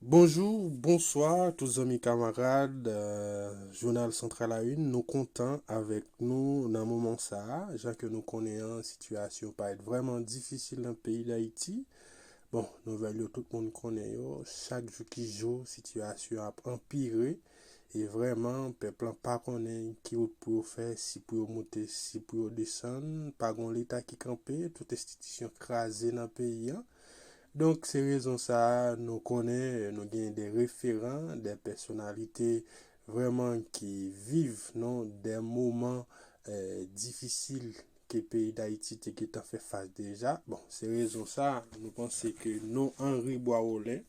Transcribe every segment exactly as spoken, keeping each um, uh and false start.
Bonjou, bonswa, tout zanmi kamarad, euh, Jounal Santral A Youn, nou kontan avèk nou nan moman sa a. Jan ke nou konnen an, sitiyasyon parèt vrèman difisil nan peyi Dayiti. Bon, nouvèl yo tout moun konnen yo, chak jou ki jou, sitiyasyon ap anpire. E vrèman, pèp lan pa konnen ki wout pou yo fè, si pou yo moute, si pou yo desann. Pa gon leta ki kanpe, tout enstitisyon kraze nan peyi an. Donk, se rezon sa a, nou konnen, nou gen de referan, de pèsonalite vrèman ki viv, non, de moman, eh, difisil ke peyi Dayiti te gentan fè fas deja. Bon, se rezon sa a, nou panse ke non Henri Boisrolin,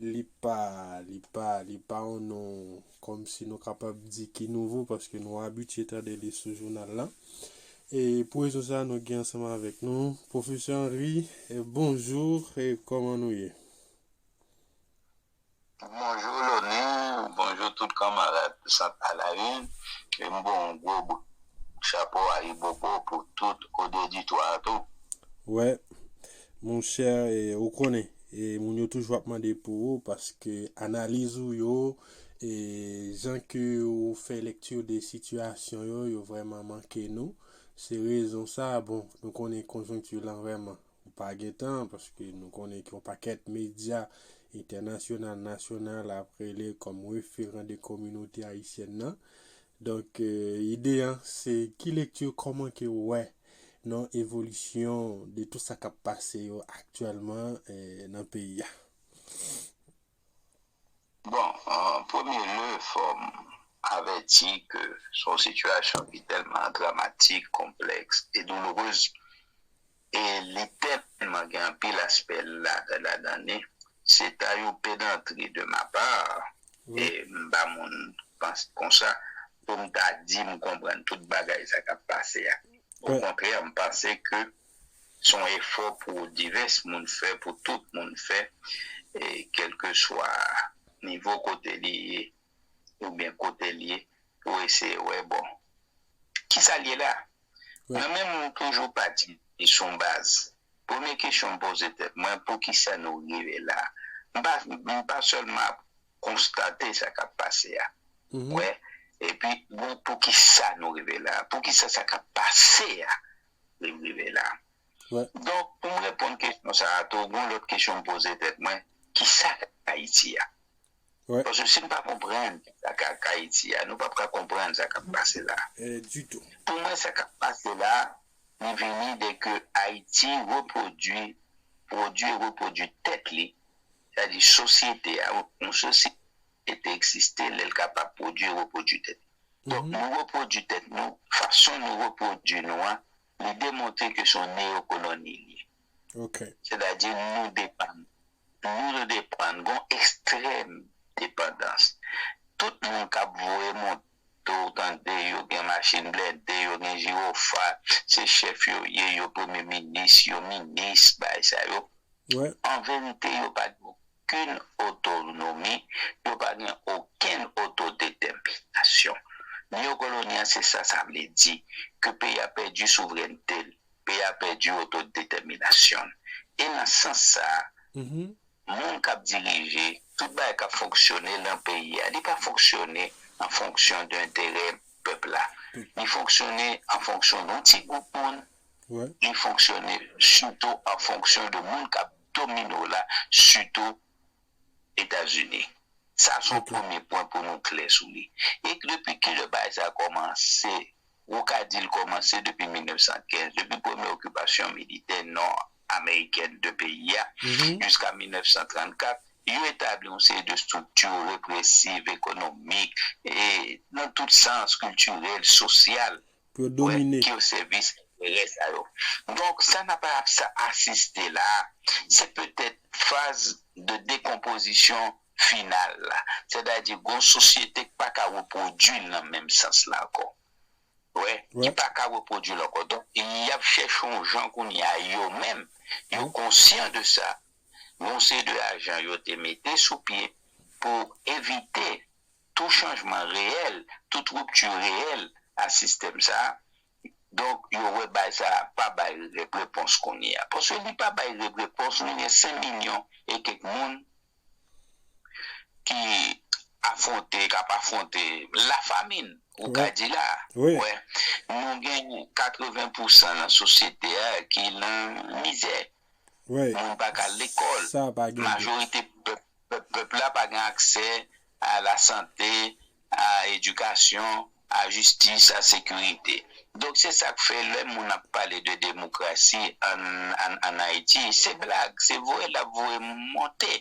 li pa, li pa, li pa yon non kòmsi nou kapab di ki nouvo, paske nou abitye tande li sou jounal la. E pou rezon sa a, nou gen ansanm avèk nou Pwofesè Henri. E bonjou, e kòman nou ye? Bonjou Loni, bonjou tout kanmarad Santral A Youn. E m ba w yon gwo bout chapo ayibobo pou tout oditè a tou. Wè, monchè, e, ou konnen, e, moun yo toujou ap mande pou ou, paske analiz ou yo, e, jan ke ou fè lekti de sitiyasyon yo, yo vrèman manke nou. Se rezon sa, bon, nou konnen konjonkti lan vrèman ou pa gen tan, paske nou konnen ke yon pakèt medya entènasyonal, nasyonal ap rele kòm referan de kominote ayisyèn nan. Donk, eh, ide an, se ki lekti, kòman ke w wè non evolisyon de tout sa k ap pase yo aktyèlman, eh, nan peyi a? Bon, an premye lye, fò m avèti ke se yon sitiyasyon ki tèlman dramatik, konplèks e doulourez, e li tèlman gen anpil aspè ladan, ladan li, se ta yon pedantri de ma part, e m pa moun panse konsa, pou m ta di m konprann tout bagay sa k ap pase a. Okontrè, m panse ke se yon efò pou divès moun fè, pou tout moun fè, e kèlkeswa nivo kote li ye, oubyen kote l ye, pou eseye wè, bon, kisa l ye la? Mwen menm, m toujou pati sou yon baz. Premye kesyon m poze tèt mwen, poukisa nou rive la? M pa, m pa sèlman ap konstate sa k ap pase a. Wè, epi, bon, poukisa nou rive la? Poukisa sa k ap pase a rive la? Donk, pou m reponn kesyon sa a tou, gon lòt kesyon m poze tèt mwen, kisa k Ayiti a? Paske si n pa konprann sa k ak Ayiti a, nou p ap ka konprann sa k ap pase la. Eh, ditou. Pou mwen, sa k ap pase la, li vini de ke Ayiti repwodui, pwodui e repwodui tèt li. Sètadi sosyete a, yon sosyete egziste lè l kapab pwodui e repwodui tèt li. Donk, nou repwodui tèt nou, fason nou repwodui nou an, li demontre ke se yon neyokoloni li ye. Sètadi nou depann. Nou depann, gon ekstrèm depandans. Tout moun k ap voye monte, ou tande yo gen machin blende, yo gen jiwofa, se chèf yo ye, yo premye minis, yo minis, bagay sa yo. An verite, yo pa gen okenn otonomi, yo pa gen okenn otodetèminasyon. Neyokoloni an, se sa sa vle di, ke peyi a pèdi souvrènte l, peyi a pèdi otodetèminasyon l. E nan sans sa a, moun k ap dirije, tout bagay k ap fonksyone nan peyi a, li pa fonksyone an fonksyon de enterè pèp la. Li fonksyone an fonksyon de yon ti gwoup moun. Li fonksyone sitou an fonksyon de moun k ap domine w la, sitou Etazini. Sa se yon premye pwen pou nou klè sou li. E depi kilè bagay sa a kòmanse? Ou ka di l kòmanse depi mil nèf san kenz, depi premye okipasyon militè nò amerikèn de peyi a, jiska mil nèf san trannkat, yo etabli yon seri de estrikti represiv, ekonomik, e nan tout sans, kiltirèl, sosyal, pou yo domine, ki o sèvis enterè sa yo. Donk, sa n ap asiste la a, se petèt faz de dekonpozisyon final la. Sètadi, gon sosyete k pa ka repwodui l nan menm sans la ankò. Wè, ki pa ka repwodui l ankò. Donk, y ap chèche yon jan kounye a, yo menm, yo konsyan de sa. Gon seri de ajan yo te mete sou pye pou evite tou chanjman reyèl, tout ripti reyèl a sistèm sa a. Donk, yo wè bagay sa a pa bay re-, repons kounye a. Paske li pa bay re-, repons, nou gen senk milyon e kèk moun afwonte, k ap afwonte lafamin, ou ka di la. Wè, nou gen katreven pousan nan sosyete a ki nan mizè. Moun pa ka al lekòl. Majorite pèp, pèp, pèp la pa gen aksè a lasante, a edikasyon, a jistis, a sekirite. Donk, se sa k fè lè moun ap pale de demokrasi ann, ann, ann Ayiti, se blag, se voye l ap voye monte.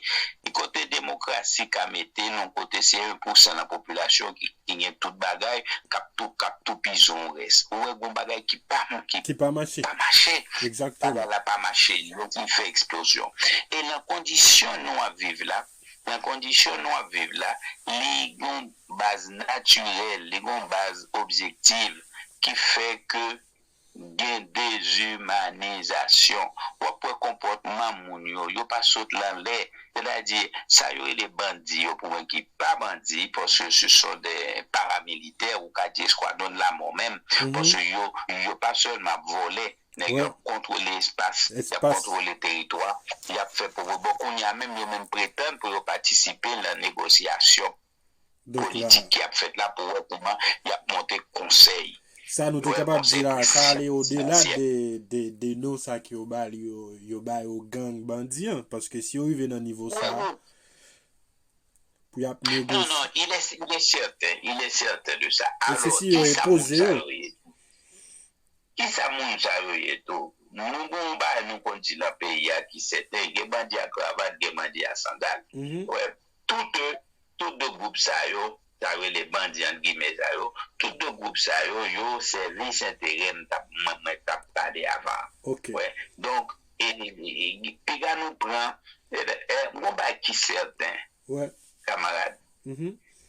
Kote demokrasi ka mete nou, kote se en pousan nan popilasyon ki, ki gen tout bagay, k ap tou, k ap toupizi yon rès. Ou wè gon bagay ki pa, ki, ki pa mache. Ki pa mache. Egzakteman. Bagay la pa mache, yo ki fè eksplozyon. E nan kondisyon nou ap viv la, nan kondisyon nou ap viv la, li gon baz natirèl, li gon baz objektif ki fè ke gen dezimanizasyon. W ap wè konpòtman moun yo, yo pa sot lan lè. Sètadi, sa yo rele bandi yo, pou mwen ki pa bandi, paske se son de paramilitè, ou ka di eskwadwòn lamò menm, paske yo, yo pa sèlman ap vòlè, nèg yo ap kontwole espas, y ap kontwole teritwa, y ap fè pwopo. Bon, kounye a menm, yo menm pretann pou yo patisipe nan negosyasyon politik ki ap fèt la pou wè kòman y ap monte konsèy. Sa nou te kapab di la, sa ale odela de, de, de non sa ke yo ba li yo, yo ba yo gang bandi an, paske si yo rive nan nivo sa a, pou y ap negosye. Non, non, il est, il est certain, il est certain de ça. Alò, kisa moun sa yo ye? Kisa moun sa yo ye tou? Nou gen yon bagay nou konn di nan peyi a ki sèten, gen bandi a kravat, gen bandi a sandal. Wè, tout de, tout de gwoup sa yo, sa yo rele bandi ant gimè sa yo, tout de gwoup sa yo, yo sèvis enterè m t ap, mwen, mwen t ap pale avan an. Wè, donk, e, e, e, piga nou pran, e, e, yon bagay ki sèten, kamarad.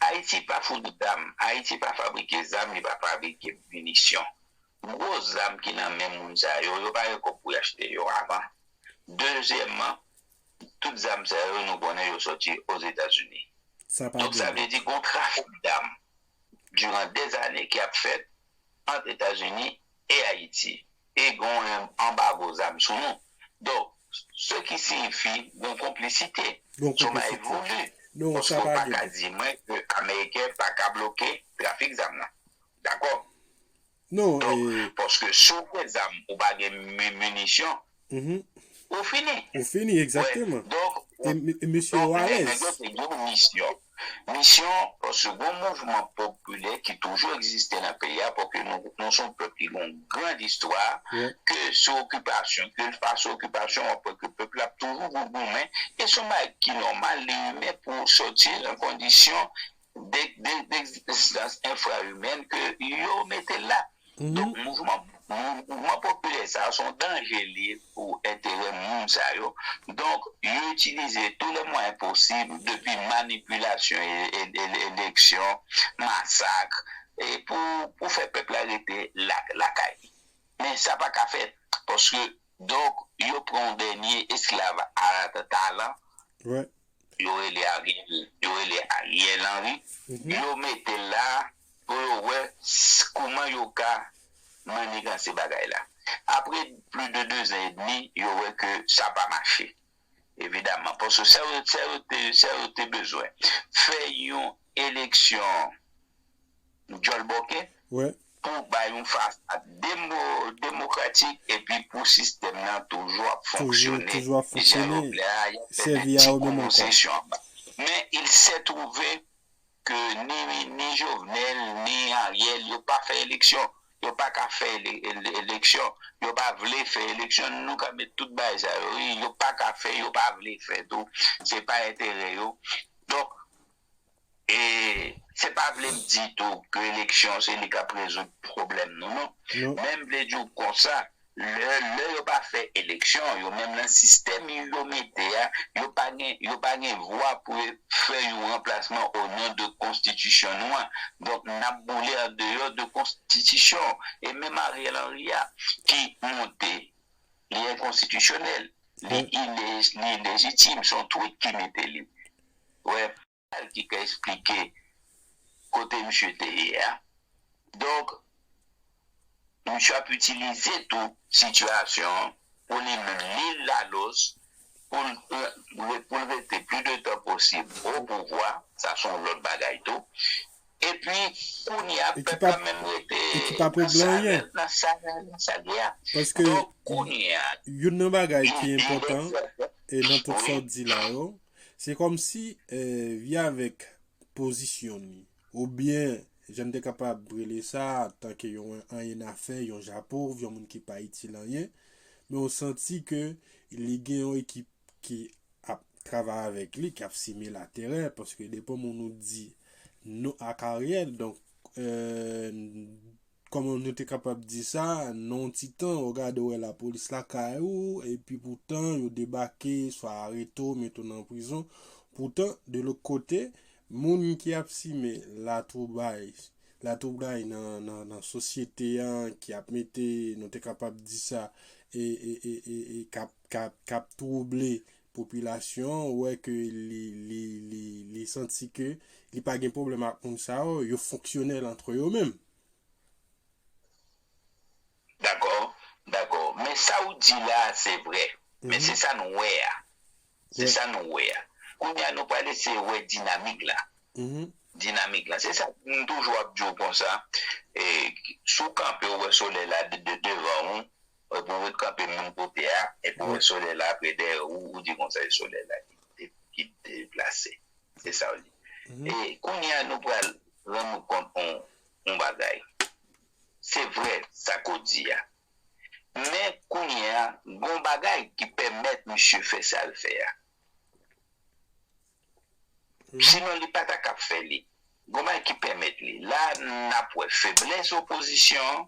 Ayiti pa founi zam, Ayiti pa fabrike zam, li pa fabrike minisyon. Gwo zam ki nan men moun sa yo, yo pa gen kòb pou y achte yo avan. Dezyèmman, tout zam sa yo, nou konnen yo sòti Ozetazini. Donk, sa vle di gon trafik zam diran dèzane ki ap fèt ant Etazini e Ayiti. E gon anbago zam sou nou. Donk, se ki siyifi gon konplisite. Gon konplisite. Son bagay voulu. Paske w pa ka di mwen ke Ameriken pa ka bloke trafik zam nan. Dakò? Non, donk, e paske si w gen zam, ou pa gen mi-, minisyon, ou fini. Ou fini, egzakteman. Donk, e, e misye yo alèz. Nèg yo te gen yon misyon. Misyon, paske gon mouvman popilè ki toujou egziste nan peyi a, paske nou, nou se yon pèp ki gen yon gran istwa, ke sou okipasyon, ke l pa sou okipasyon, w ap wè ke pèp la ap toujou goumen, e se yon bagay ki nòmal, li imen pou w sòti nan kondisyon de, de, d'egzistans enfra-imèn ke yo mete la. Donk, mouvman, mou-, mouvman popilè sa a, se yon danje li ye pou enterè moun sa yo. Donk, yo itilize tou lè mwayen posib, depi manipilasyon e, e, e, eleksyon, masak, e pou, pou fè pèp la rete la, lakay li. Men sa pa ka fèt, paske, donk, yo pran yon dènye esklav a talan, yo rele Ariel, yo rele Ariel Henry, yo mete l la pou yo wè s-, kouman yo ka maniganse bagay la. Apre plis de dezan edmi, yo wè ke sa pa mache. Evidaman, paske sa yo, sa yo te, sa yo te bezwen fè yon eleksyon djòl bòkè pou bay yon fasad demo-, demokratik epi pou sistèm nan toujou ap fonksyone jan yo vle a, y ap fè de ti konsesyon anba. Men il s'est trouvé ke ni, ni Jovenel, ni Ariel, yo pa fè eleksyon. Yo pa ka fè ele-, ele-, eleksyon. Yo pa vle fè eleksyon. Nou ka met tout bagay sa yo, wi. Yo pa ka fè, yo pa vle fè tou. Se pa enterè yo. Donk, e se pa vle m di tou ke eleksyon se li k ap rezoud pwoblèm nou, non. Men m vle di w konsa, lè, lè yo pa fè eleksyon, yo menm nan sistèm yo mete a, yo pa gen, yo pa gen vwa pou yo fè yon ranplasman o non de konstitisyon nou an. Donk, n ap boule andeyò de konstitisyon. E menm Ariel Henry a, ki monte, li enkonstitisyonèl, li ilej-, li ilejitim, se yon twit ki mete li. Wè, ki ka esplike kote misye te ye a. Donk, misye ap itilize tou sitiyasyon an pou li menm, li lalòs, pou l, pou l rete pli de tan posib o pouvwa, sa se yon lòt bagay tou. Epi, kounye a, pèp la menm rete e ki p ap regle anyen nan sa, nan sa li a. Paske Donk, kounye a, youn nan bagay ki enpòtan, e nan tout sa w di la yo, se kòmsi, eh, vye avèk pozisyon li, oubyen, jan n te kapab rele sa, antanke yon anyen a fè, yon japov, yon moun ki pa itil anyen, men w santi ke li gen yon ekip ki ap travay avèk li, k ap simen latèrè, paske depi yon moun ou di non ak Ariel, donk, eh, kòman nou te kapab di sa, nan yon ti tan, ou gade, ou wè lapolis lakay ou, epi poutan, yo debake, swa arete w, mete w nan prizon. Poutan, de lòt kote, moun ki ap simen latwoublay, latwoublay nan, nan, nan sosyete an, ki ap mete, nou te kapab di sa, e, e, e, e, e k ap, k ap, k ap twouble popilasyon an, ou wè ke li, li, li, li santi ke li pa gen pwoblèm ak moun sa yo, yo fonksyonèl antre yo menm. Dakò, dakò. Men sa ou di la, se vre. Men se sa nou wè a. Se sa nou wè a. Kounye a, nou pral eseye wè dinamik la. Dinamik la. Se sa, m toujou ap di w konsa. E, si w kanpe, ou wè solèy la de, de, devan ou, epi w ret kanpe menm kote a, epi w wè solèy la apre dèyè ou, ou di konsa, e solèy la ki, ki deplase. Se sa w di. E kounye a, nou pral rann nou kont on, on bagay. Se vre, sa ke w di a. Men, kounye a, gon bagay ki pèmèt misye fè sa l fè a. Sinon, li pa ta kab fè li. Gon bagay ki pèmèt li. La, n ap wè feblès opozisyon an,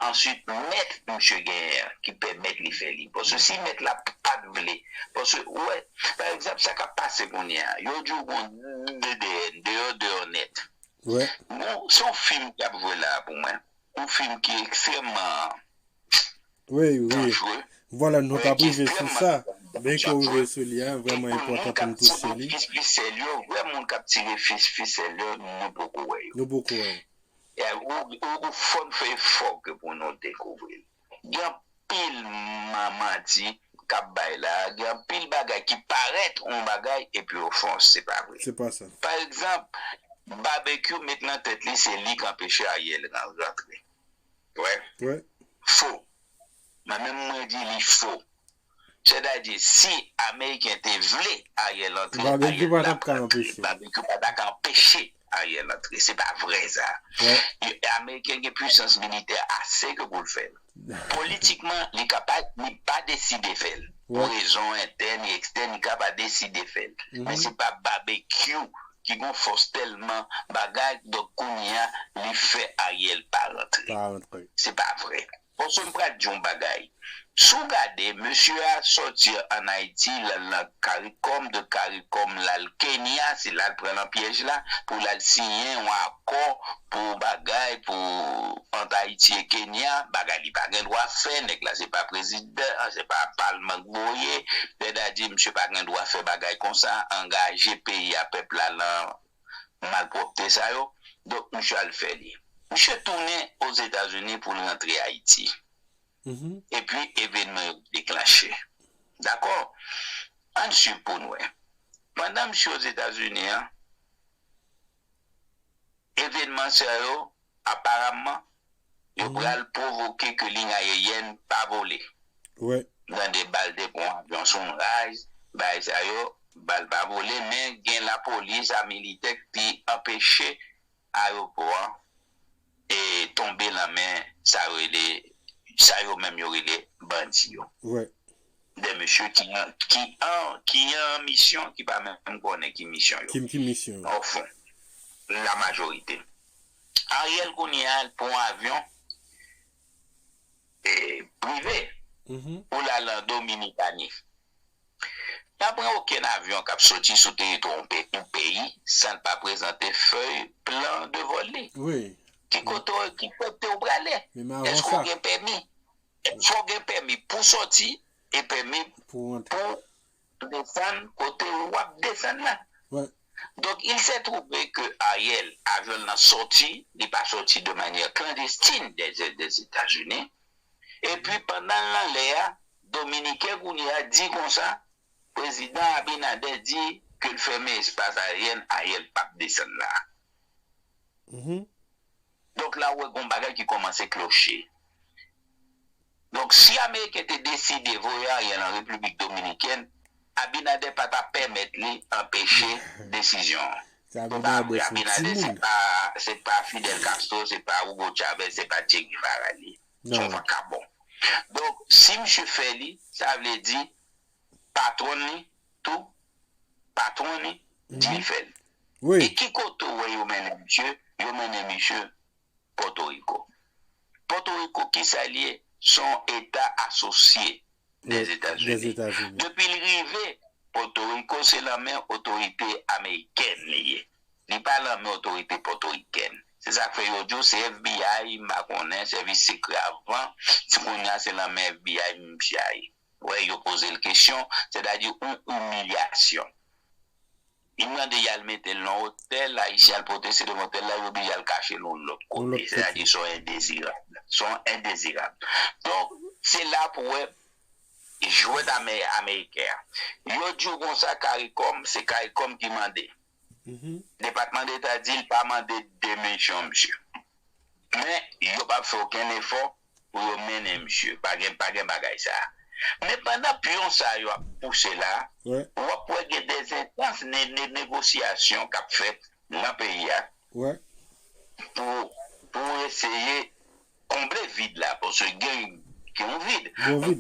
answit, mèt misye genyen an, ki pèmèt li fè li. Paske si mèt la pa t vle, paske, ou wè, pa egzanp, sa k ap pase kounye a, yo di w gon D D N, deyò, deyò nèt. Wi. Bon, se yon fim k ap jwe la a pou mwen. Yon fim ki ekstrèmman Wi, wi. Danjre. Vwala, nou t ap rive sou sa. Byen ke w rive sou li a, vrèman enpòtan pou n touche li. Fis fisèl yo, vrè moun k ap tire fis fisèl yo, nou poko wè yo. Nou poko wè yo. E, ou, ou, ou fò n fè efò ke pou nou dekouvri l. Gen anpil man-, manti k ap bay la, gen anpil bagay ki parèt yon bagay, epi ofon, se pa vre. Se pa sa. Pa egzanp, Babekyou met nan tèt li se li k anpeche Ariel ran-, rantre. Wè. Wè. Fo. Mwen menm, mwen di li fo. Sètadi, si Ameriken te vle Ariel antre, Ariel pa t ap ka anpeche. Babekyou pa ta ka anpeche Ariel antre. Se pa vre sa. Ameriken gen pwisans militè ase ke pou l fè l. Politikman, li kapab, li pa deside fè l. Pou rezon entèn e ekstèn, li kapab deside fè l. Men se pa Babekyou ki gon fòs tèlman bagay, donk kounye a, li fè Ariel pa rantre. Pa rantre. Se pa vre. Bon, so m pral di yon bagay. Si w gade, mesye a sòti ann Ayiti, l al nan CARICOM, de CARICOM, l al Kenya, se la l pran nan pyèj la, pou l al siyen yon akò pou bagay, pou ant Ayiti e Kenya, bagay li pa gen dwa fè, nèg la se pa prezidan, se pa palman k voye, sètadi misye pa gen dwa fè bagay konsa, angaje peyi a, pèp la nan malpwòpte sa yo. Donk, misye al fè li. Misye tounen Ozetazini pou l rantre Ayiti. Epi, evènman yo deklanche. Dakò? Ann swiv pou n wè. Pandan misye Ozetazini an, evènman sa yo, aparamman, yo pral pwovoke ke liy ayeryèn pa vole. Wi. Tande bal te pran avyon Sunrise, bagay sa yo, bal pa vole, men gen lapolis a militè ki anpeche ayewopò an e tonbe nan men sa yo rele, sa yo menm yo rele bandi yo. Wi. De mesye ki an, ki an, ki an misyon, ki pa menm konnen ki misyon yo. Ki, ki misyon yo? Ofon, la majorite. Ariel kounye a, l pran yon avyon, e, prive pou l al an Dominikani. Pa pran okenn avyon k ap soti sou teritwa yon pe-, yon peyi san l pa prezante fèy plan de vòl li. Wi. Ki kote w, ki kote w prale? Menm avan sa. Èske w gen pèmi? Fò w gen pèmi pou sòti e pèmi pou rantre, pou desann kote w ap desann la. Wi. Donc, il s'est trouvé que Ariel, avyon l nan sòti, li pa sòti de manière clandestine des, des États-Unis. Epi, pandan l nan lè a, Dominiken kounye a di konsa, Prezidan Abinader di ke l fèmen espas aryèn, Ariel p ap desann la. Donk la, w wè gon bagay ki kòmanse kloche. Donk, si Ameriken te deside voye Ariel an Repiblik Dominikèn, Abinader pa t ap pèmèt li anpeche desizyon an. Ou pa vre, Abinader se pa, se pa Fidel Castro, se pa Hugo Chavez, se pa Che Guevara li ye. Se yon vakabon. Donk, si misye fè li, sa vle di patwon li, tou, patwon li, di l fè l. E ki kote w wè yo mennen misye? Yo mennen misye Pòtoriko. Pòtoriko, ki sa l ye? Se yon eta asosye Dèzetazini. Depi l rive Pòtoriko, se lan men otorite amerikèn li ye. Li pa lan men otorite pòtorikèn. Se sa k fè yo di w se F B I, m pa konnen, sèvis sekrè avan, si kounye a se lan men F B I misye a ye. Wè, yo poze l kesyon, sètadi yon imilyasyon. Li mande y al mete l nan otèl, Ayisyen al pwoteste devan otèl la, yo oblije al kache l yon lòt kote. Sètadi se yon endezirab. Se yon endezirab. Donk, se la pou wè jwèt ame-, ameriken an. Yo di w konsa, CARICOM, se CARICOM ki mande. Depatman Deta di l pa mande demisyon misye. Men, yo p ap fè okenn efò pou yo mennen misye. Pa gen, pa gen bagay sa a. Men pandan pyon sa yo ap pouse la, w ap wè gen de zentans ne, ne, negosyasyon k ap fèt nan peyi a pou, pou eseye konble vid la, paske gen, gen yon vid.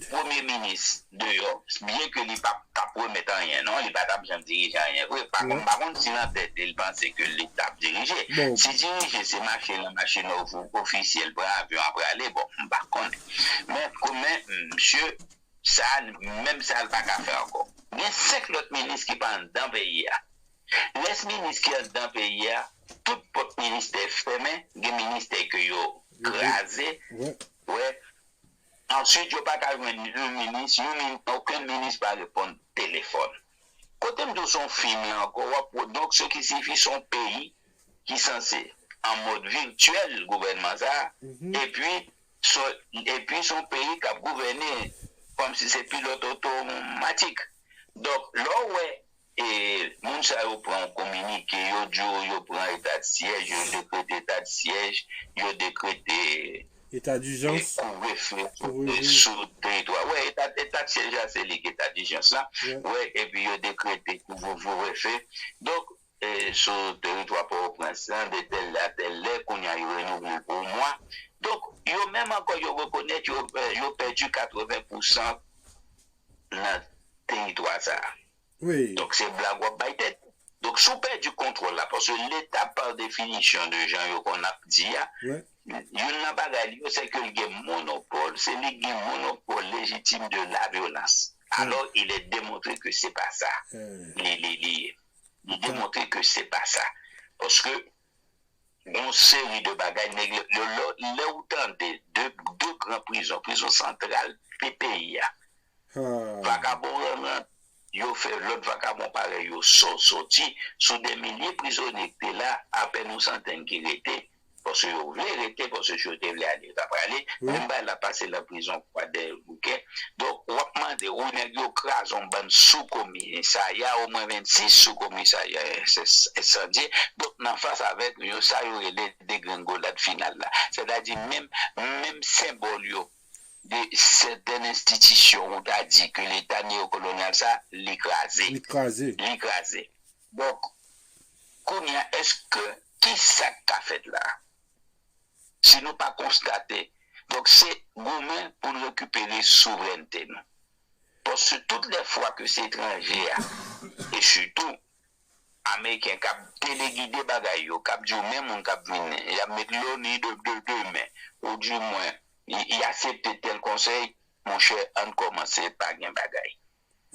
Premye minis deyò, byen ke li pa, p ap remèt anyen, non, li pa t ap janm dirije anyen vre. Pa konn, m pa konn si nan tèt li, li panse ke li t ap dirije. Si dirije se mache nan machin of-, ofisyèl, pran avyon, ap prale, bon, m pa konnen. Men, men, misye, sa, menm sa, l pa ka fè ankò. Gen senk lòt minis ki pa anndan peyi a. Rès minis ki anndan peyi a, tout pòt ministè fèmen, gen ministè ke yo kraze. Wè. Answit, yo pa ka jwenn yon minis, yon min-, okenn minis pa reponn telefòn. Kote m di w se yon fim la ankò, w ap, donk, se ki siyifi se yon peyi ki sanse an mòd vityèl gouvènman sa a, epi se, epi se yon peyi k ap gouvène kòmsi se pilòt otomatik. Donk, lè w wè e moun sa yo pran yon kominike, yo di w yo pran eta de syèj, yo dekrete eta de syèj, yo dekrete eta dijans, kouvrefe sou teritwa. Wè, eta, eta de syèj la, se li ki eta dijans la. Wè, epi yo dekrete kouvre-, kouvrefe. Donk, e, sou teritwa Pòtoprens lan, de tèl lè a tèl lè, kounye a yo renouvle l pou yon mwa. Donk, yo menm ankò, yo rekonèt yo, e, yo pèdi katreven pousan nan teritwa sa a. Donk, se blag w ap bay tèt. Donk, si w pèdi kontwòl la, paske Leta, pa definisyon, de jan yo konn ap di a, youn nan bagay li yo, se ke l gen monopòl, se li ki gen monopòl lejitim de la vyolans. Alors, il est démontré que c'est pas ça. Li, li, li, li démontre que c'est pas ça. Paske, gon seri de bagay, nèg yo, lè, lè, lè ou tande de, de gran prizon, prizon santral pe-, peyi a. Vakabon rann rann, yo fè lòt vakabon parèy yo sò-, sòti. Sou de milye prizonye ki te la, apèn yon santèn ki rete. Paske yo vle rete, paske si yo te vle ale, yo ta prale. Menm bagay la pase nan prizon Kwadèboukè. Donk, w ap mande, wi, nèg yo kraze yon bann sou komisarya, omwen vennsis sou komisarya ensandye. Donk, nan fas avèk yo, sa yo rele degrengolad final la. Sètadi, menm, menm senbòl yo de sètèn enstitisyon ou ta di ke Leta neyokolonyal sa, li kraze. Li kraze. Li kraze. Donk, kounye a, èske, ki sa k ka fèt la? Si nou pa konstate, donk, se goumen pou n rekipere souvrènte nou. Paske tout lè fwa ke se etranje a, e sitou Ameriken k ap telegide bagay yo, k ap di w men moun k ap vin, y ap met loni de, de, demen, ou di mwen, y, y aksepte tèl konsèy, monchè, ann kòmanse pa gen bagay.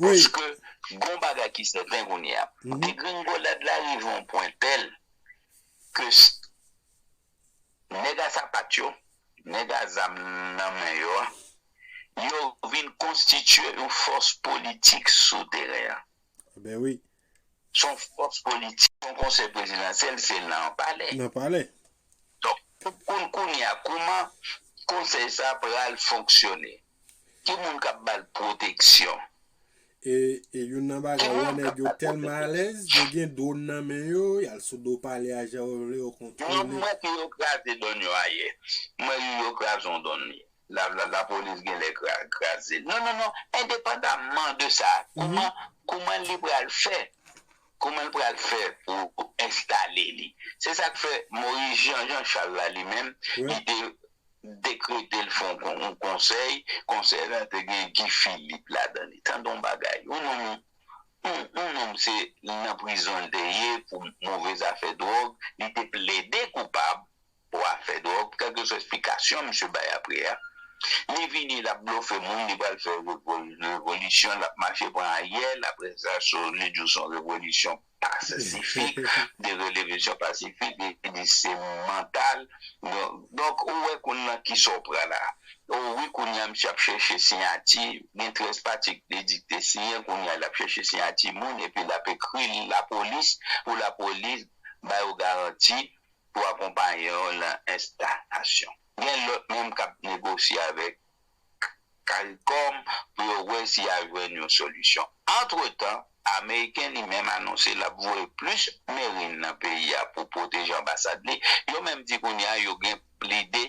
Paske gon bagay ki sèten kounye a. Degrengolad la rive yon pwen tèl ke s-, nèg a sapat yo, nèg a zam nan men yo a, yo vin konstitye yon fòs politik sou teren an. Ebyen wi. Se yon fòs politik, yon konsèy prezidansyèl, se nan palè. Nan palè. Donk, pou koun-, kounye a, kòman konsèy sa a pral fonksyone? Ki moun k ap ba l pwoteksyon? E, e youn nan bagay, ou wè nèg yo tèlman alèz, yo gen dwòn nan men yo, y al sou do palè a jan yo vle, yo kontwole. Mwen, mwen wè ke yo kraze dwòn yo ayè. Mwen wè yo kraze yon dwòn. La, la, lapolis genlè kra-, kraze. Non, non, non. Endepandamman de sa, kouman, kouman li pral fè? Kouman l pral fè pou enstale li? Se sa k fè Moyiz Jan, Jan Chal la, li menm, li te dekrete l fè yon kon-, yon konsèy. Konsèy la te gen Guy Philippe ladan li. Tande yon bagay. Yon nonm, yon, yon nonm se nan prizon l te ye pou move zafè dwòg. Li te plede koupab pou afè dwòg, kèlkeswa eksplikasyon misye bay apre a. Li vini, l ap blofe moun, li pral fè revol-, revolisyon, l ap mache pran ayèl, apre sa, so, li di w se yon revolisyon pasifik, de revolisyon pasifik, li di se mantal. Donk, donk, ou wè kounye a kisa w pran la. O wi, kounye a, misye ap chèche siyati, gen trèz pati li di k te siyen, kounye a, l ap chèche siyati moun, epi l ap ekri lapolis, pou lapolis ba yo garanti, pou akonpaye yo nan enstalasyon. Gen lòt menm k ap negosye avèk CARICOM pou yo wè si y a jwenn yon solisyon. Antretan, Ameriken li menm anonse l ap voye plis merin nan peyi a pou pwoteje anbasad li. Yo menm di kounye a yo gen lide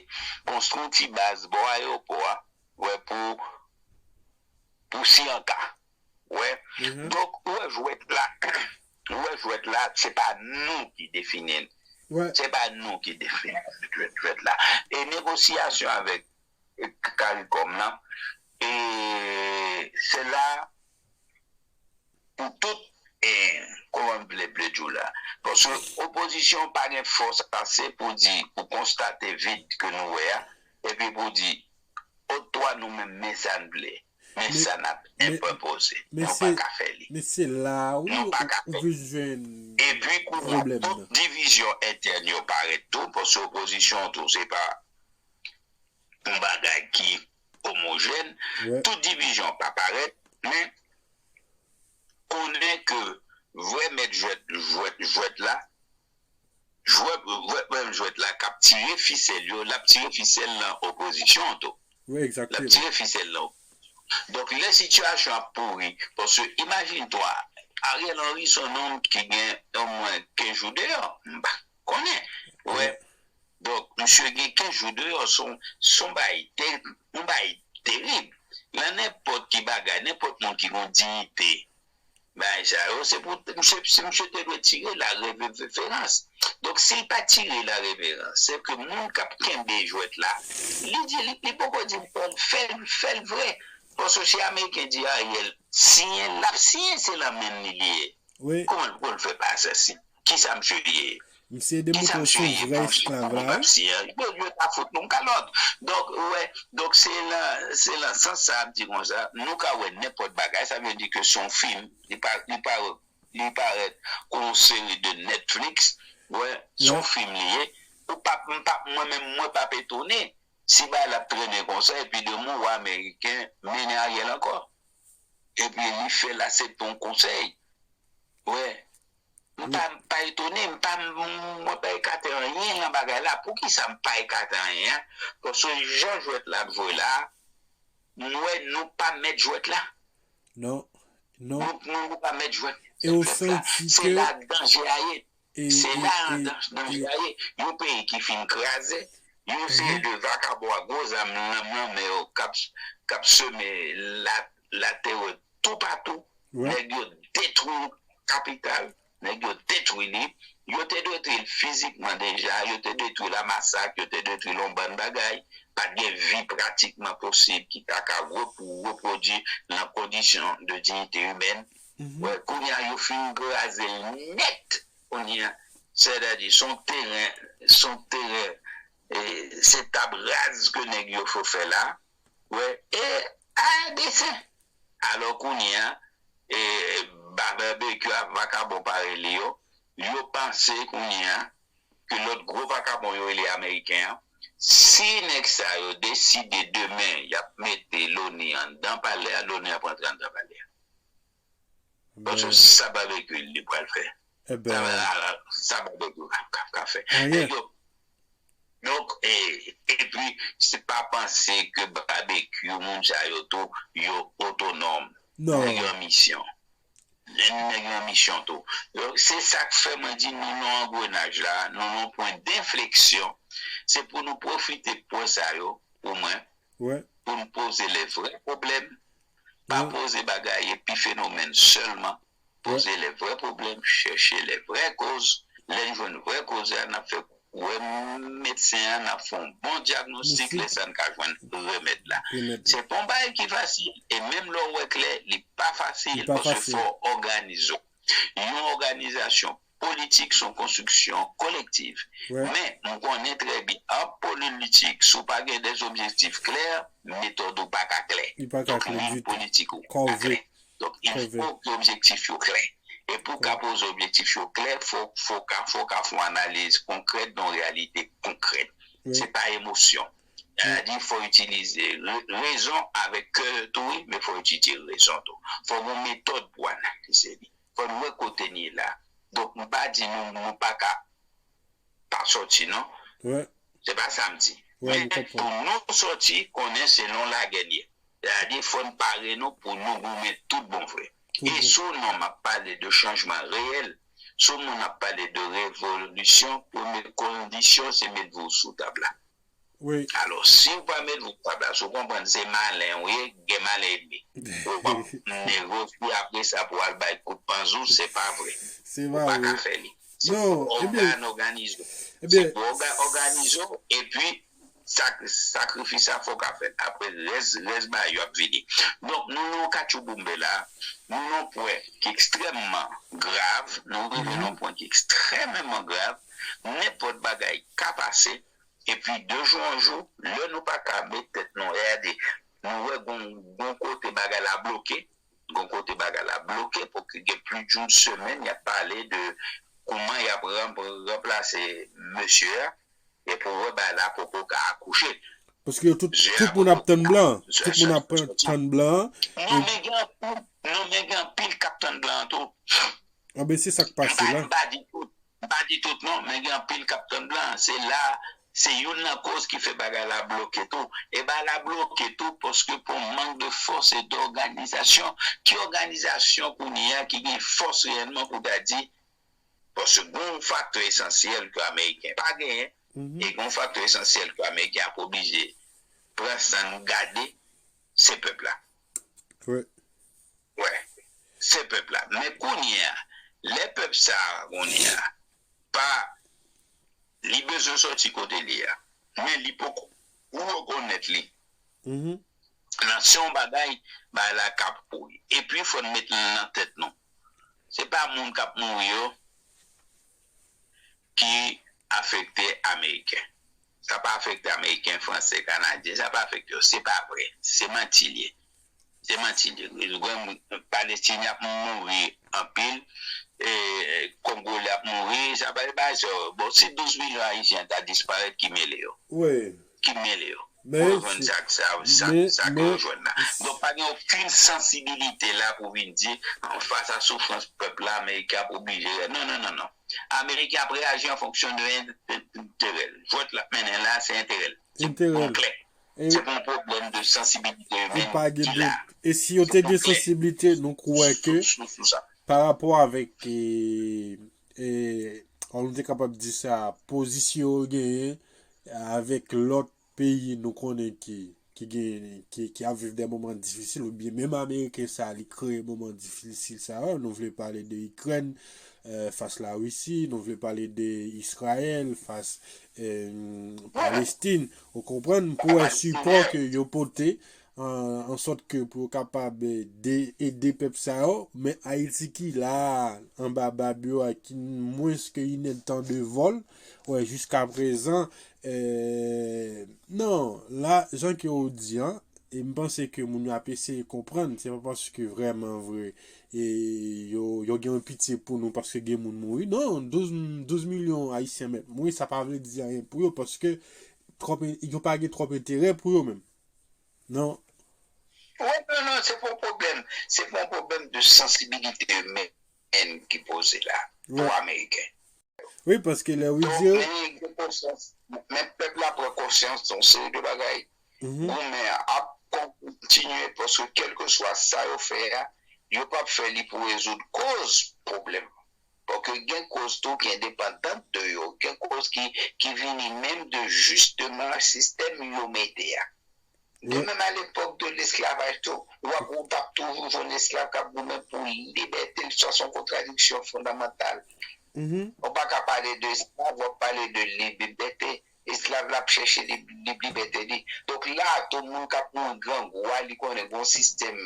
konstwi yon ti baz bò ayewopò a, wè, pou, pou si an ka. Wè. Donk, ou wè jwèt la, ou wè jwèt la, se pa nou ki defini l. Se pa nou ki defini jwèt, jwèt la. E negosyasyon avèk, e, CARICOM nan, e se la pou tout, e, kòman m vle, vle di w la. Paske opozisyon pa gen fòs ase pou di, pou konstate vid ke nou wè a, epi pou di, otwa nou menm, men sa n vle. Men sa n ap enpoze. Nou pa ka fè li. Men se la, wi, ou vin jwenn pwoblèm nan. Epi kounye a, tout divizyon entèn yo parèt tou, paske opozisyon tou, se pa yon bagay ki omojèn. Tout divizyon pa parèt, men konnen ke vrè mèt jwèt, jwèt, jwèt la, jwèt, jwèt, menm jwèt la k ap tire fisèl yo, l ap tire fisèl nan opozisyon an tou. L ap tire fisèl nan opozisyon. Donk, lè sitiyasyon ap pouri, paske imajine twa, Ariel Henry se yon nonm ki gen omwen kenz jou deyò, m pa konnen. Wè. Donk, misye gen kenz jou deyò, se yon, se yon bagay te-, yon bagay terib. Nan nenpòt ki bagay, nenpòt moun ki gen diyite, bagay sa yo, se pou, misye, se misye te dwe tire la reverans. Donk, si l pa tire la reverans, se ke moun k ap kenbe jwèt la, li di, li, li poko di l fè l, fè l, fè l vre. Paske si Ameriken di Ariel siyen, l ap siyen, se nan men li li ye. Kòman l, pou l fè pa asasen? Kisa misye ye? Misye demontre w se yon vrè esklav la, wi. Yo, yo ta fout nou kalòt. Donk, wè, donk se nan, se nan sans sa ap di konsa, nou ka wè nenpòt bagay, sa vle di ke se yon fim, li pa, li pa, li parèt kon yon seri de Netflix, wè, se yon fim li ye, ou p ap, m p ap, mwen menm, mwen p ap etone si bagay la ap trennen konsa, epi demen w wè Ameriken mennen Ariel ankò. Epi li fè l aksepte yon konsèy. Wè. M pa, m pa etone, m pa, m, mwen pa ekate anyen nan bagay la. Poukisa m pa ekate anyen an? Paske jan jwèt la ap jwe la, m wè nou pa mèt jwèt la. Non, non. Nou, nou, nou pa mèt jwèt. E ou santi ke... Se la danje a ye. Se la dan-, danje a ye. Yon peyi ki fin kraze, yon seri de vakabon ak gwo zam nan, nan men yo k ap, k ap seme la, laterè toupatou. Nèg yo detwi kapital, nèg yo detwi li. Yo te detwi l fizikman deja, yo te detwi l a masak, yo te detwi l yon bann bagay. Pa t gen vi pratikman posib ki ta ka repwo-, repwodui nan kondisyon de diyite imèn. Wè, kounye a, yo fin kraze l nèt. Kounye a, sètadi, se yon teren, se yon teren, e, se tab raz ke nèg yo fè la. Wè, e a desen. Alò, kounye a, e, ba-, Babekyou ak vakabon parèy li yo, yo panse kounye a ke lòt gwo vakabon yo rele Ameriken an, si nèg sa yo deside demen y ap mete Loni anndan palè a, Loni ap rantre anndan palè a. Paske sa Babekyou li pral fè. Sa, sa Babekyou ka, ka, ka fè. Nèg yo, donk, e, epi, se pa panse ke Babekyou, moun sa yo tou, yo otonòm. Nèg yo an misyon. Nèg yo an misyon tou. Donk, se sa k fè mwen di nou nan angrenaj la, nou nan pwen denfleksyon. Se pou nou pwofite pwen sa yo, pou mwen, pou n poze lè vrè pwoblèm. Pa poze bagay epi fenomèn sèlman. Poze lè vrè pwoblèm, chèche lè vrè koz. Lè n jwenn vrè koz la, n ap fè wè medsen an, n ap fè yon bon dyagnostik, lè sa n ka jwenn remèd la. Se pa yon bagay ki fasil, e menm lè w wè klè, li pa fasil, paske fò w òganize w. Yon òganizasyon politik se yon konstriksyon kolektiv. Men, m konnen trè byen, an politik, si w pa gen de objektif klè, metòd ou pa ka klè. Donk, liy politik ou pa ka klè. Donk, il fo ke objektif yo klè. E pou w ka poze objektif yo klè, fò, fò w ka, fò w ka fè yon analiz konkrèt de yon reyalite konkrèt. Se pa emosyon. Sa di, fò itilize re- rezon avèk kè tou, wi, men fò itilize rezon tou. Fò gen yon metòd pou analize li. Fò n wè kote n ye la. Donk, m pa di nou, nou pa ka pa sòti, non. Se pa sa m di. Men pou nou sòti, konnen se nan lagè n ye. Sa di, fò n pare nou pou nou goumen tout bon vre. E si w nan m ap pale de chanjman reyèl, si w nan m ap pale de revolisyon, premye kondisyon se met vou sou tab la. Alò, si w pa met vou sou tab la, si w konprann se malen w ye, gen malen ènmi. Ou p ap negosye apre sa pou w al bay kout panzou, se pa vre. Ou pa ka fè li. Se pou òga- òganize w. Se pou òga- òganize w, epi sak- sakrifis sa fò w ka fè l. Apre, rès, rès bagay yo ap vini. Donk, nou nan katchouboumbe la, nou nan pwen ki ekstrèmman grav, nou rive nan pwen ki ekstrèmman grav, nenpòt bagay ka pase, epi de jou an jou, lè nou pa ka met tèt nou, gade, nou wè gon, gon kote bagay la bloke, gon kote bagay la bloke, paske gen plis de yon semèn, y ap pale de kouman y ap ranp- ranplase mesye a, e pou wè bagay la poko ka akouche. Paske yo tout, tout moun ap tann blan. Tout moun ap tann blan. Non, men gen anpil, non, men gen anpil k ap tann blan tou. Anben, se sa k pase la. M pa di tout, m pa di tout non, men gen anpil k ap tann blan. Se la, se youn nan koz ki fè bagay la bloke tou. E bagay la bloke tou paske pou mank de fòs e dòganizasyon. Ki òganizasyon kounye a ki gen fòs reyèlman pou ta di, paske gon faktè esansyèl ke Ameriken pa genyen, e gon faktè esansyèl ke Ameriken ap oblije pran san n gade, se pèp la. Wi. Wè, se pèp la. Men kounye a, lè pèp sa a, kounye a, pa, li bezwen sòti kote li a, men li poko rekonèt li. Nan se yon bagay, bagay la ka pouri. Epi, fò n met nan tèt nou. Se pa moun k ap mouri yo ki afekte Ameriken. Sa pa afekte Ameriken, Fransè, Kanadyen. Sa pa afekte yo. Se pa vre. Se manti l ye. Se manti l ye. Palestinyen ap mouri anpil. E, Kongolè ap mouri. Sa pa, e pa sa. Bon, si douz milyon Ayisyen ta disparèt, ki mele yo? Ki mele yo? Pou yo jwenn sa, sa, sa, sa ke yo jwenn la. Donk, pa gen okenn sansibilite la pou vin di, an fas a soufrans pèp la, Ameriken ap oblije. Non, non, non, non. Ameriken ap reyaji an fonksyon de en- enterè l. Jwèt l ap mennen la, se enterè l. Se pou klè. Se pa yon pwoblèm de sansibilite imèn ki la. E si yo te gen sansibilite, nou kwè ke pa rapò avèk, e, e, nou te kapab di sa, pozisyon yo genyen avèk lòt peyi nou konnen ki, ki gen, ki, ki ap viv de moman difisil, oubyen menm Ameriken sa, li kreye moman difisil sa yo. Nou vle pale de Ikrèn, e, fas Larisi, nou vle pale de Izrayèl fas, e, Palestin. Ou konprann? Pou wè sipò ke yo pote, an, an sòt ke pou yo kapab, e, de, ede pèp sa yo. Men Ayiti ki la, anba bab yo, a ki mwens ke inèdtan de vòl, wè, jiska prezan, e, non, la, jan ke ou di an, e m panse ke moun yo ap eseye konprann, se pa paske vrèman vre, e yo, yo gen yon pitye pou nou paske gen moun mouri. Non, douz, douz milyon Ayisyen mèt mouri, sa pa vle di anyen pou yo paske twòp en- yo pa gen twòp enterè pou yo menm. Non. Wi, non, non, se pa yon pwoblèm. Se pa yon pwoblèm de sansibilite imèn ki poze la pou Ameriken. Wi, paske lè wi Donk, men gen konsyans, men pèp la pran konsyans de yon seri de bagay. Goumen an ap kontinye, paske kèlkeswa sa yo fè a, yo p ap fè li pou rezoud koz pwoblèm. Paske gen koz tou ki endepandan de yo, gen koz ki, ki vini menm de jisteman sistèm yo mete a. De menm a lepòk de lesklavaj tou, w ap, ou t ap toujou jwenn esklav k ap goumen pou libète l, sa se yon kontradiksyon fondamantal. Ou pa ka pale de esklav, w ap pale de libète. Esklav la ap chèche lib, lib, libète li. Donk la, tout moun k ap mouri grangou a, li konnen gon sistèm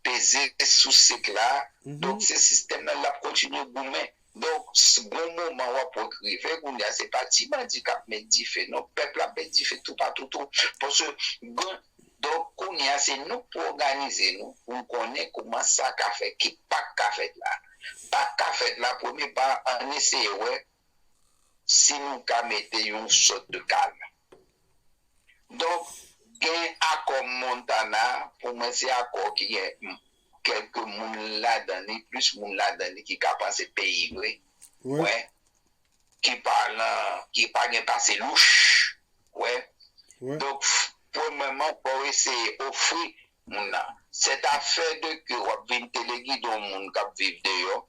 peze sou sèk la. Donk se sistèm nan l ap kontinye goumen. Donk, s- gon moman w ap wè k rive, kounye a se pa ti bandi k ap met dife, non, pèp la ap met dife toupatou tou. Paske, gon, donk, kounye a se nou k pou òganize nou, pou n konnen kòman sa ka fèt, ki pa k ka fèt la. Pa k ka fèt la, premye pa, ann eseye wè si nou ka mete yon sòt de kalm. Donk, gen akò Montana, pou mwen, se akò ki gen kèlke moun ladan li, plis moun ladan li ki ka panse peyi vre. Wè. Ki pa lan, ki pa gen pase louch. Wè. Donk, premyèman, fò w eseye ofri moun nan. Sèt afè de ke w ap vin telegide yon moun k ap viv deyò,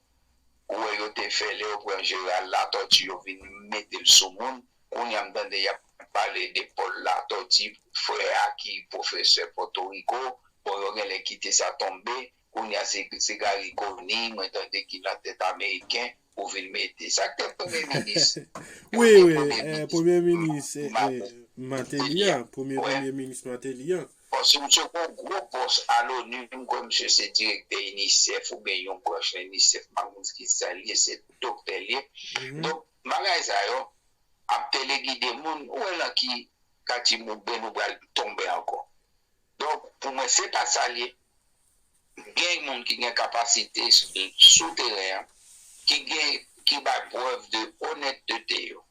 ou wè yo te fè lè yo pran Jeneral Latòti, yo vin mete l sou moun. Kounye a m tande y ap pale de Pòl Latòti, frè a ki pwofesè Pòtoriko. Bon, yo genlè kite sa tonbe. Kounye a se, se Garry Conille, mwen tande ki nan tèt ameriken, pou vin mete. Sa k te premye minis? Wi, wi, premye minis Martelly a, premye, premye minis Martelly a. Bon, si misye gon gwo pòs a l'ONU, m kwè misye se direktè UNICEF oubyen yon branch nan UNICEF, m pa konn ki sa l ye, se doktè l ye. Donk, bagay sa yo ap telegide moun, ou wè nan ki katimoube nou pral tonbe ankò. Donk, pou mwen, se pa sa l ye. Gen moun ki gen kapasite sou teren an, ki gen, ki bay prèv de onètete yo.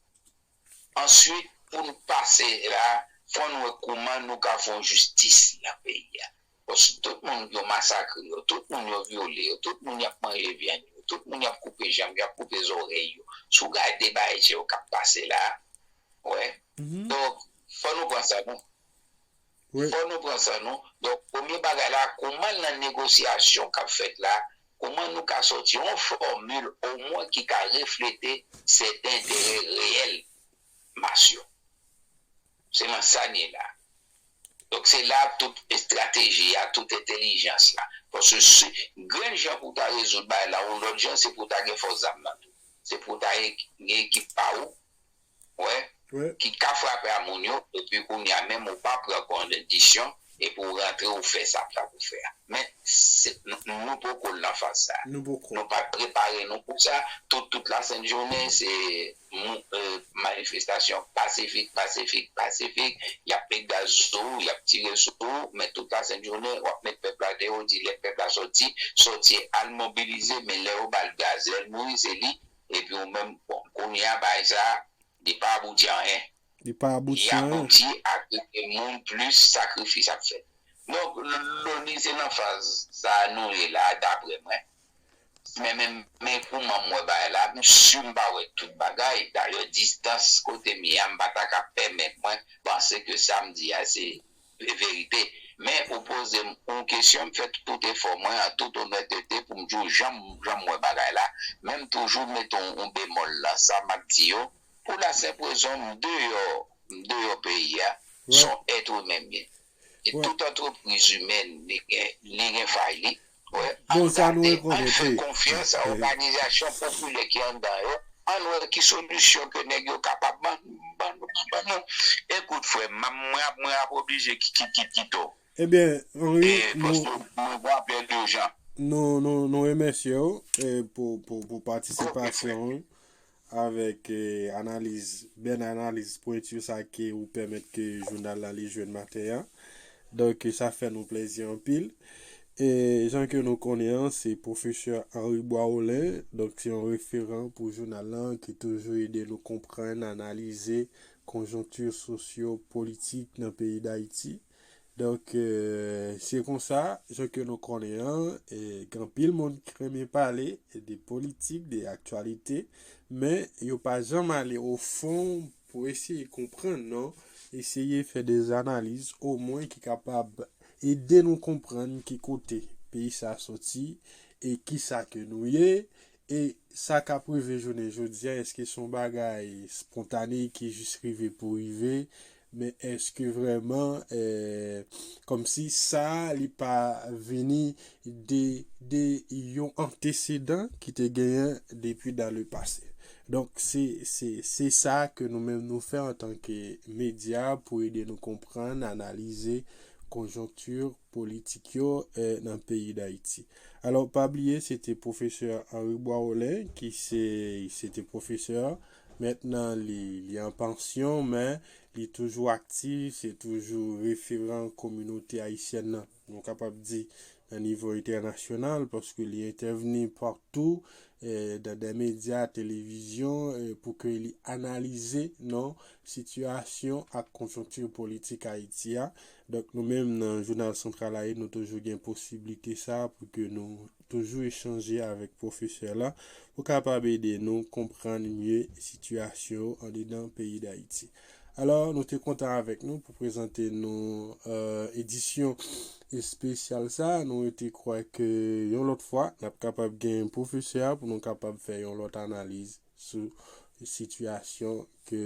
Answit, pou n pase la, fò n wè kouman nou ka fè yon jistis nan peyi a. Paske tout moun yo masakre yo, tout moun yo vyole yo, tout moun y ap manje vyann yo, tout moun y ap koupe janm, y ap koupe zòrèy yo. Si w gade bagay sa yo k ap pase la, wè. Donk, fò nou pran sa, non. Fò nou pran sa, non. Donk, premye bagay la, kouman nan negosyasyon k ap fèt la, kouman nou ka sòti yon fòmil omwen ki ka reflete sèten enterè reyèl mas yo? Se nan sa n ye la. Donk, se la tout estrateji a, tout entèlijans la. Paske si, grenn jan pou w ta rezoud bagay la, yon lòt jan, se pou w ta gen fòs zam nan tou. Se pou w ta gen ekip pa ou, wè, ki ka frape a moun yo, epi kounye a menm ou pa pran kondisyon, epi w rantre ou fè sa sa pou fè a. Men, se, nou, nou poko nan faz sa. Nou pa prepare nou pou sa. Tout, tout lasent jounen, se mou-, e, manifestasyon pasifik, pasifik, pasifik. Y ap met gaz sou ou, y ap tire sou ou, men tout lasent jounen, w ap met pèp la deyò, w di lè pèp la sòti, sòti al mobilize, men lè yo ba l gaz, lè l mouri, se li, epi ou menm, bon, kounye a, bagay sa, li pa abouti anyen. Li pa abouti anyen. Li abouti ak moun plis sakrifis ap fèt. Donk, l-, loni se nan faz sa a nou ye la, daprè mwen. Men, men, men kouman m wè bagay la, m si m pa wè tout bagay. Dayè, distans kote m ye a, m pa ta ka pèmèt mwen panse ke sa m di a se verite. Men ou poze m yon kesyon, m fè tout efò mwen, an tout onètete, pou m di w jan m, jan m wè bagay la. Men m toujou mete yon, yon bemòl nan sa m ap di yo, pou lasenp rezon, m deyò, m deyò peyi a, se yon èt imen m ye. E tout antrepriz imèn, li gen, li gen fay li. Wè, bon, sa nou rekonèt, wi. Ann fè konfyans a òganizasyon popilè ki anndan yo. Ann wè ki solisyon ke nèg yo kapab ban, ban, ban nou. Ekout, frè m, mwen ap, mwen ap oblije ki, ki, ki, kite w. Ebyen, Henry, nou, nou, nou, nou remèsye w, e, pou, pou, pou patisipasyon w avèk, e, analiz, bèl analiz pwenti sa ke ou pèmèt ke jounal la li jwenn maten an. Donk, sa fè nou plezi anpil. E jan ke nou konnen an, se pwofesè Henry Boisrolin, donk se yon referan pou jounal lan ki toujou ede nou konprann, analize konjonkti sosyo-politik nan peyi Dayiti. Donk, e, se konsa, jan ke nou konnen an, e, gen anpil moun ki renmen pale de politik, de aktyalite, men yo pa janm ale o fon pou eseye konprann, non, eseye fè de analiz omwen ki kapab ede nou konprann ki kote peyi sa soti e ki sa ke nou ye, e sa k ap rive jounen jodi a, èske se yon bagay spontane ki jis rive pou rive, men èske vrèman, eh, kòmsi sa li pa vini de, de yon antesedan ki te genyen depi dan le pase. Donk, se, se, se sa ke nou menm nou fè antanke medya pou ede nou konprann, analize konjonkti politik yo, eh, nan peyi Dayiti. Alò, pa bliye, se te pwofesè Henri Boisrolin ki se, se te pwofesè. Mentnan, li, li an pansyon, men li toujou aktif, se toujou referan kominote ayisyèn nan, nou kapab di, nan nivo entènasyonal, paske li entèvni patou, eh, dan de medya, televizyon, eh, pou ke li analize, non, sitiyasyon ak konjonkti politik Ayiti a. Donk, nou menm nan Jounal Santral Ayiti, nou toujou gen posiblite sa pou ke nou toujou echanje avèk pwofesè la pou kapab ede nou konprann mye sitiyasyon andedan peyi Dayiti. Alò, nou te kontan avèk nou pou prezante nou, eh, edisyon espesyal sa. Nou rete kwè ke yon lòt fwa, n ap kapab gen pwofesè a pou nou kapab fè yon lòt analiz sou sitiyasyon ke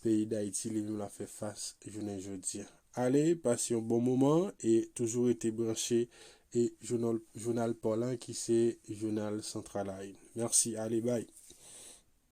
peyi Dayiti li menm la fè fas jounen jodi a. Ale, pase yon bon moman e toujou rete branche e jounal, jounal pa w lan ki se Jounal Santral Ayiti. Mèsi, ale, bay.